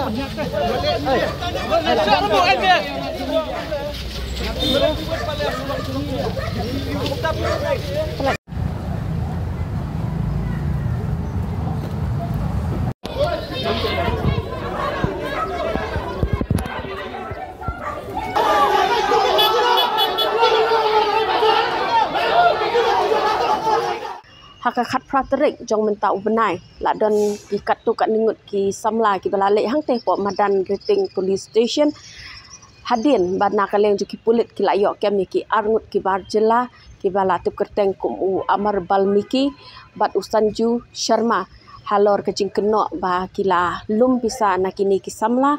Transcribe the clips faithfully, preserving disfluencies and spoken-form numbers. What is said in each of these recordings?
Ha ka khatphra tarik jong mynta u bnai, la don ki katto katne ngut ki samla kiba la leit hangtei hapoh madan Riting Police Station. Hadien ba na ka liang jong ki pulit ki la ïoh kem ïa ki arngut ki bar jylla kiba la tip kyrteng kum u Amar Balmiki bad u Sanju Sharma, halor ka jingkynnoh ba ki la lum pisa na kine ki samla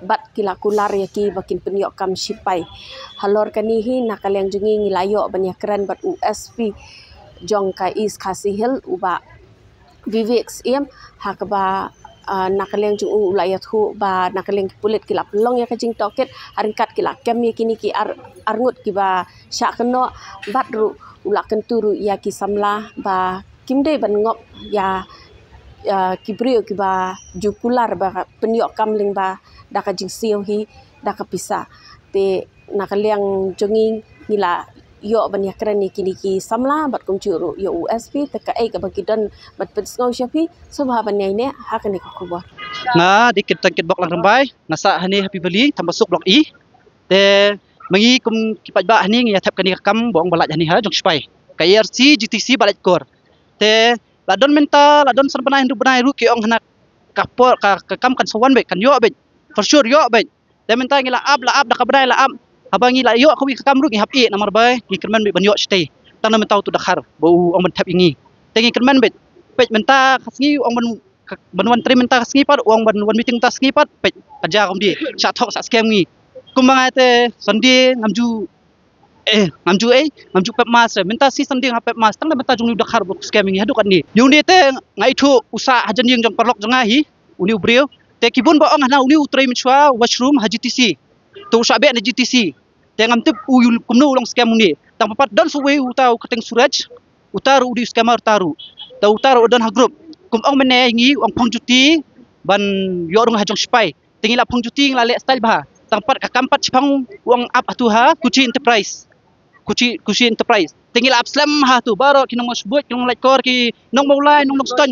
bad ki la kular ïa ki ba kin pynïoh kam shipai. Halor kane hi, na ka liang jong ngi ngi la ïoh ban ïakren bad u S P jong ka East Khasi Hills, u Bah Vivek Syiem, ha kaba, ah, na ka liang jong u u la ïathuh ba na ka liang ki pulit ki la pynlong ïa ka jingtohkit, ha ryngkat ki la kem ïa kine ki ar, arngut kiba shah kynnoh, bad ruh u la kyntu ruh ïa ki samla ba kim dei ban ngop ïa, ïa ki briew kiba ju kular ba pynïoh kam lyngba da ka jingsiew hi da ka pisa. Te na ka liang jong ngi ngi la ïoh ban ïakren ïa kine ki samla bad kumjuh ruh ïa u S P, te kaei kaba ki don ban pynsngew sha phi, sngewbha ban ïaineh ha kane ka khubor. Nga dei Kyrteng Kitbok Langrymbai, nga sah hangne ha Pibali, Thambasuk Block E. Te ma ngi kum ki paidbah hangne ngi ïa thep kane ka kam ba ong ba lait hangne ha jong shipai. Ka E R C, G T C ba lait kor. Te la don mynta, la don san bnai hynriew bnai ruh ki ong hana ka por ka, ka kam kan sa wan beit, kan ïoh beit. For sure ïoh beit. Te mynta ngi la ap, la ap, da ka bnai la ap. Haba ngi la ïoh kawei ka kam ruh ngi hap ïeh namar ba ngi kyrmen beit ban ïoh shatei. Tang na mynta uto u dkhar ba u ong ban thep ïa ngi. Te ngi kyrmen beit. Peit mynta ka sngi u ong ban, ka, ban wan trei mynta ka sngi pat, u ong ban wan meeting mynta ka sngi pat, peit ka jia kumne. Shah thok, shah scam ngi. Kumba nga te Sunday ngam ju, eh, ngam ju, eh, ngam ju pep mass re. Mynta shi Sunday nga pep mass. Tang na mynta jong u dkhar ba u scam ïa ngi haduh katne. Ïa une te nga ithuh u sah hajan ïing jong paralok jong nga hi. Une u briew. Te ki bun ba ong hana une u trei mynshuwa washroom ha G T C. Te u shah beh na G T C. Te ngam tip u ïa kumno u long scam une. Tang ba pat don sa uwei uta u kyrteng Suraj. Uta ruh u dei u scammer uta ruh. Te uta ruh u don ha group. Kum ong mynne ngi u ong phong juti ban ïoh rung ha jong shipai. Te ngi la phong juti ngi la leh style bha. Tang pat ka kam pat shipang u ong ap hatu ha Kuchi Enterprise. Kuchi, Kuchi Enterprise. Te ngi la ap slem ha tu baroh ki nongmashbuit, ki nonglait kor, ki nongmawlai, nong Nongstoiñ.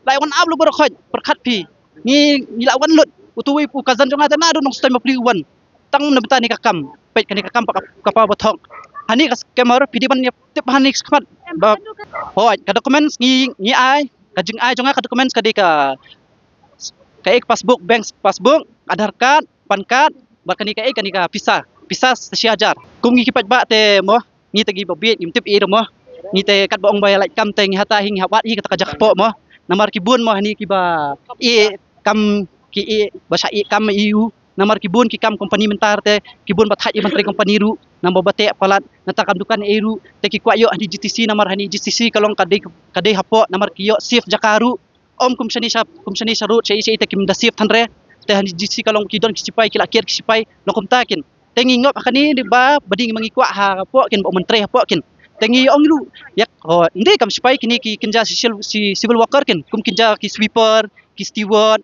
La wan ap lut baroh khoit, pyrkhat phi. Ngi, ngi la wan lut. Utu wei u cousin jong nga te naduh Nongstoiñ Mawphli u wan. Tang na bynta kane ka kam. Peit kane ka kam pat ka, ka paw ba thok. Hani ka scammer, phi dei ban ïa tip hani ka khmat. Ba, hooid, ka documents ngi, ngi ai, ka jingai jong nga ka documents ka dei ka, ka ek passbook, bank passbook, Aadhaar card, PAN card, bad kane ka, eh, kane ka pisa, pisa sa shi hajar. Kum ngi ki paidbah te mo, ngi te ngi ba bieit, ngim tip ei ruh mo. Ngi te katba ong ba ïa lait kam te ngi hata hi ngi hap wad hi kata ka jaka poh mo. Namar ki bun mo hani kiba ïeh kam ki ïeh ba shah ïeh kam ïa u. Namar ki bun ki kam company mynta te ki bun ba thait ïa ban trei company ruh. Namar ba teh palat nata kam dukan ei ruh te ki kwah ïoh hani G T C namar hani G T C ka long ka dei ka dei hapoh namar ki ïoh safe jaka ruh. Ym kum shane sha, kum shane sha road, sha ei sha ei te kim da safe than re. Te hani G T C ka long ki don ki sipai, ki la kiar ki sipai, long kumta kin. Te ngi ngop ha kane ba, ba dei ma ngi kwah hapoh kin, ba ym trei hapoh kin. Te ngi ong ruh, ïa, ho, ym dei kam sipai kine ki kynja social, si, civil worker kin, kum kynja ki sweeper, ki steward,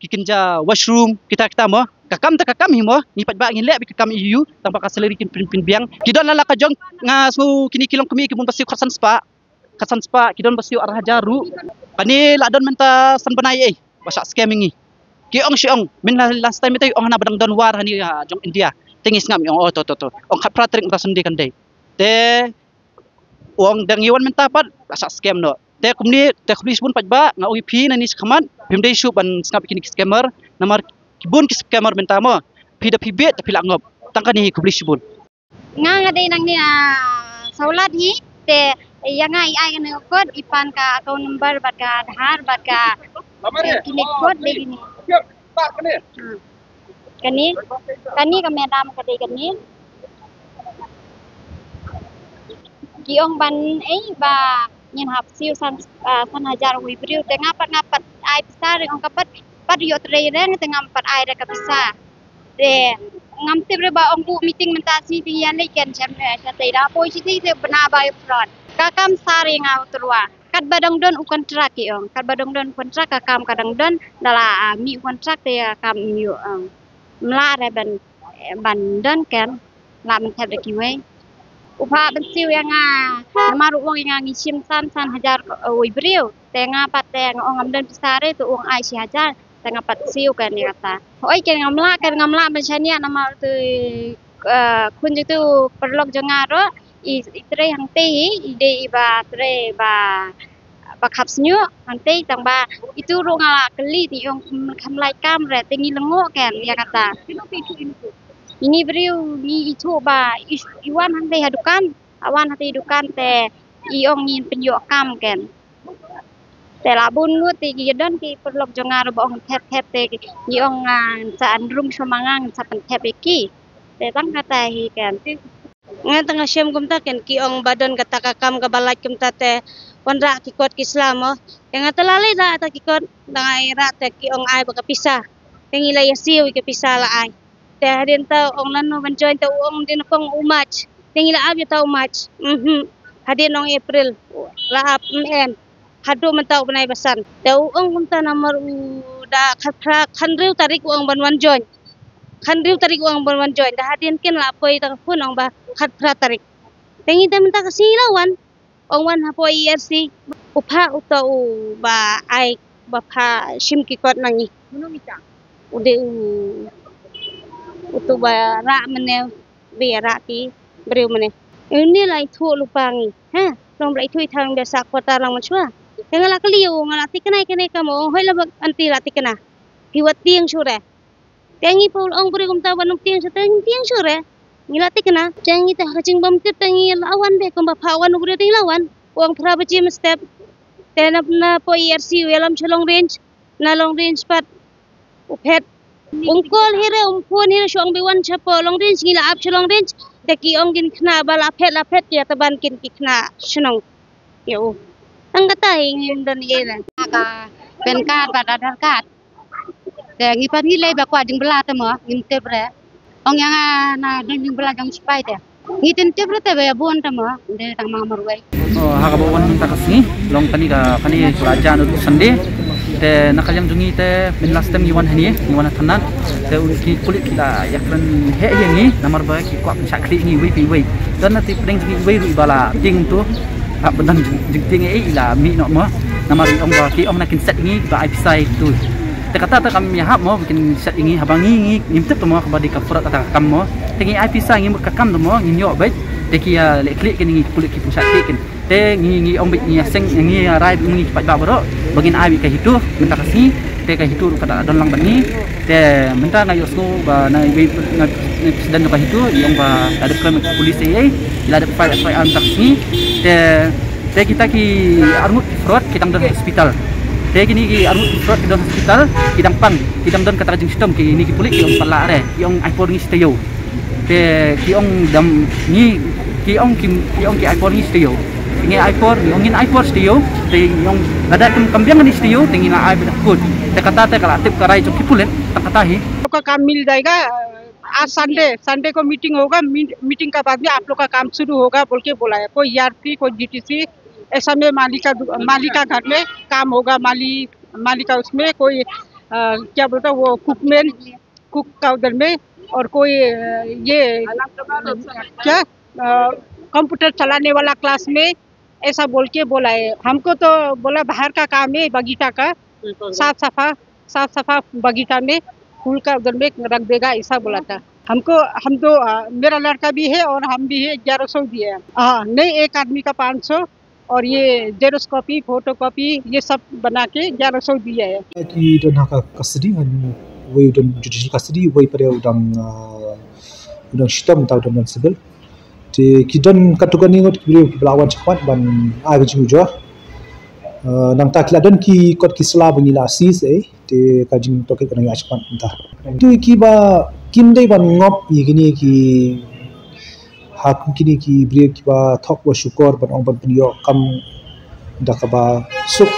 ki kynja washroom, kita kita mo. Ka kam te ka kam hi mo, ngi paidbah ngi leh beit ka kam ïa u, tang ba ka salary kin pyn, pynbiang. Ki don la la ka jong, nga sngew kine ki long kmie ki bun ba siew khatsan spah. Khatsan spah, ki don ba siew ar hajar ruh. Kane la don mynta san bnai ei, ba shah scam ïa ngi. Ki ong shi ong, mynta last time te ong hana ba dang don war hani ha jong India. Te ngi sngap ngi ong, oh, to, to, to. Ong khatphra tarik mynta Sunday kan dei. Te ong dang ïa wan mynta pat, ba shah scam noh. Te kumne, te khublei shibun paidbah, nga ong ïa phi nangne shakhmat, phim dei shuh ban sngap ïa kine ki scammer, namar ki bun ki scammer mynta mo. Phi da phi bieit, da phi lah ngop. Tang kane hi, khublei shibun. Nga nga dei nangne, ah, Sawlat hi, te ïa nga i ai kane ka code, i pan ka account number bad ka Aadhaar bad ka, eh, kine code dei kine. Hmm. Kane, kane ka madam ka dei kane. Ki ong ban, eh, ba ngin hap siew san, ah, san hajar uwei briew, te nga pat, nga pat ai pisa re, ong ka pat, pat ïoh trei re te ngam pat ai re ka pisa. Te ngam tip re ba ong u meeting mynta sngi te ïa leit ken shem re shatei da poi shatei te bna ba ïoh front. Ka kam sa re nga u tyrwa. Katba dang don u kontrak ki ong. Katba dang don kontrak ka kam ka dang don. Da la, ah, mih u kontrak te ka kam mih ong. Mlah re ban, eh, ban don ken. Lah ban thep da kiwei. U phah ban siew ïa nga. Namar u ong ïa nga ngi shim san, san hajar, eh, wei briew. Te nga pat te nga ong ngam don pisa re, te u ong ai shi hajar. Te nga pat siew ken ïa kata. Hooid ken ngam lah, ken ngam lah ban shaniah namar te, eh, khun jong te u paralok jong nga ruh. I, i trei hangtei hi, i dei i ba trei ba, ba khap sniuh hangtei tang ba itu ruh nga la kylli te i ong kham lai kam re te ngi lyngngoh ken ïa kata. Ini briew ngi ithuh ba i, i wan hangtei ha dukan, a wan hangtei dukan te i ong ngin pynïoh kam ken. Te la bun lut te ki don ki paralok jong nga ruh ba ong thep thep te ki ong, ah, sa an rung sha ma nga sa pynthep ïa ki. Te tang kata hi ken. Nga tang nga shem kumta ken ki ong ba don kata ka kam kaba lait kumta te wan rah ki kot ki sla mo. Te nga te la leit rah ta ki kot, tang ai rah te ki ong ai ba ka pisa. Te ngi la ïa siew ïa ka pisa la ai. Te hadien ta ong nano ban join te u ong dei na kong u March. Te ngi la ap ïa ta u March. Mhm. Hadien ong April la ap, mm, em. Haduh mynta u bnai ba san. Te u ong kumta namar u da khatphra khathynriew tarik u ong ban wan join. Khathynriew tarik u ong ban wan join. Da hadien ken la poi ta ka phone ong ba khatphra tarik. Te ngi te mynta ka sngi la wan. Ong wan hapoh E R C. U phah uto u ba ai ba phah shim ki kot na ngi. U dei u, uto ba rah mynne, ba ïa rah ki briew mynne. Une la ithuh lypa ngi. Ha, long ba la ithuh i thang ba sah quarter lang mynshuwa. Te nga la kylli u, nga la thikna ïa kane ka mo, ong hooid la ba aunty la thikna. Phi wat tieng shuh re. Te ngi pule ong briew kumta ban ym tieng shuh te ngi tieng shuh re. Ngi la thikna. Te ngi te ha ka jingbym tip te ngi la wan beit kumba phah wan u briew te ngi la wan. U ong phra baje mynstep. Te na, na poh E R C u ïalam sha Long Range. Na Long Range pat u phet. Um call hi re, um phone hi re, shu ong ba wan sha poh Long Range, ngi la ap sha Long Range. Te ki ong kin khynnah ba la phet, la phet, ki ïa taban kin ki khynnah shnong. Ïa u. Tang kata hi ngim don ei re. Ka PAN card bad Aadhaar card. Te ngi pat ngi lei ba kwah jingbylla te mo, ngim tip re. Ong ïa nga na don jingbylla jong sipai te. Ngi tip re te ba ïa bun te mo, ynde tang ma marwei. Oh, ha kaba wan mynta ka sngi, long kane ka, kane ka la jan u Sunday. Te na ka liang jong ngi te, mynta last time ngi wan hangne, ngi wan ha thanat. Te u ki pulit ki la ïakren heh ïa ngi, namar ba ki kwah pynshah khlieh ngi iwei pa iwei. Don na te pdeng jong ngi iwei ruh iba la tieng tu. Hap ban don jing, jingtieng ei i la mih noh mo. Namar i ong ba ki ong na kin set ngi ba ai pisa ïa kitu. Te kata te kam ïahap mo ba kin set ïa ngi haba ngi, ngi ngim tip te mo kaba dei ka fraud kata ka kam mo. Te ngi ai pisa ngi mut ka kam te mo ngin ïoh beit. Te ki ïa leh khlieh kin ngi pulit ki pynshah khlieh kin. Te ngi, ngi ong beit ngi ïa seng ngi ïa rai beit ngi ki paidbah baroh ba ngin ai beit ka HITO mynta ka sngi. Te ka HITO ruh ka da don lang bad ngi. Te mynta nga ïohsngew ba na iwei na, na president jong ka HITO i ong ba la dep kren bad ki police ei ei, i la dep F I R mynta ka sngi. Te, te kita ki arngut ki fraud ki dang don hospital. Te kine ki arngut ki fraud ki don hospital, ki dang pang, ki dang don kata ka jingshitom, kine ki pulit ki ong pat lah re, ki ong ai por ngi shi taïew. Te ki ong dam ngi, ki ong ki, ki ong ki ai por ngi shi taïew. Ngi ai por, ngi ong ngin ai por shi taïew. Te ngi ong lada kam, kam biang ngi shi taïew, te ngi la ai beit ha kut. Te kata te ka la tip ka rai jong ki pulit, tang kata hi. आपका काम मिल जाएगा। आज संडे, संडे को मीटिंग होगा। मी-, मीटिंग का बाद में आप लोग का काम शुरू होगा बोल के बोला है। कोई ईआरपी, कोई जीटीसी, ऐसा में माली का दु-, माली का घर में काम होगा। माली, माली का उसमें कोई, अ, क्या बोलता है वो, कुकमैन, कुक का उधर में, और कोई, अ, ये क्या, अ, कंप्यूटर चलाने वाला क्लास में, ऐसा बोल के बोला है। हमको तो बोला बाहर का काम है, बगीचा का साफ सफा, साफ सफा बगीचा में, फूल का उधर में रख देगा, ऐसा बोला था। हमको, हम दो, अ, मेरा लड़का भी है और हम भी है, ग्यारह सौ दिए हैं। हाँ, नहीं, एक आदमी का पाँच सौ, और ये जेरोक्स कॉपी, फोटो कॉपी, ये सब बना के ग्यारह सौ दिया है। Ki don ha ka custody, uwei u don judicial custody, uwei pat u dang, uh, u dang shitom, uta u dang don civil. Te ki don katto katne ngut ki briew kiba la wan shakhmat ban ai ka jingujor. Uh, nangta ki la don ki kot ki sla ba ngi la seize, eh. Te ka jingtohkit ka dang ïaid shakhmat mynta. Te kiba kim dei ban ngop ïa kine ki, ha kum kine ki briew kiba thok ba shukor ban ong ban pynïoh kam da kaba suk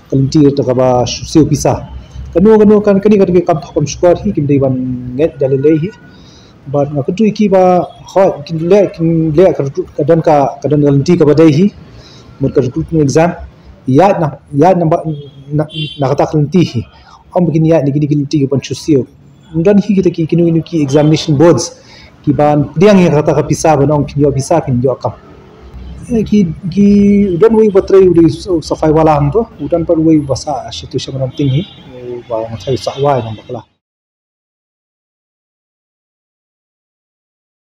ka lynti da kaba siew pisa. Kano kano kan kane ka dei kam thok kam shukor hi, kim dei ban ngeit da lei lei hi. Bad nga kyntu ïa ki ba hooid kin leh, kin leh ka recruit, ka don ka, ka don ka lynti kaba dei hi. Mut ka recruitment exam. ïaid na, ïaid na, na, na kata ka lynti hi. Ym ba kin ïaid na kine ki lynti ki ban shu siew. Don hi kita ki, kino kino ki examination boards ki ban pdiang ïa kata ka pisa ban ong kin ïoh pisa, kin ïoh kam. Eh, ki, ki, u don uwei uba trei u dei u Safai Wala hangto, u don pat uwei uba sah sha tu sha Mawryngkneng hi, uba nga tharai u Sahwai nong bakla.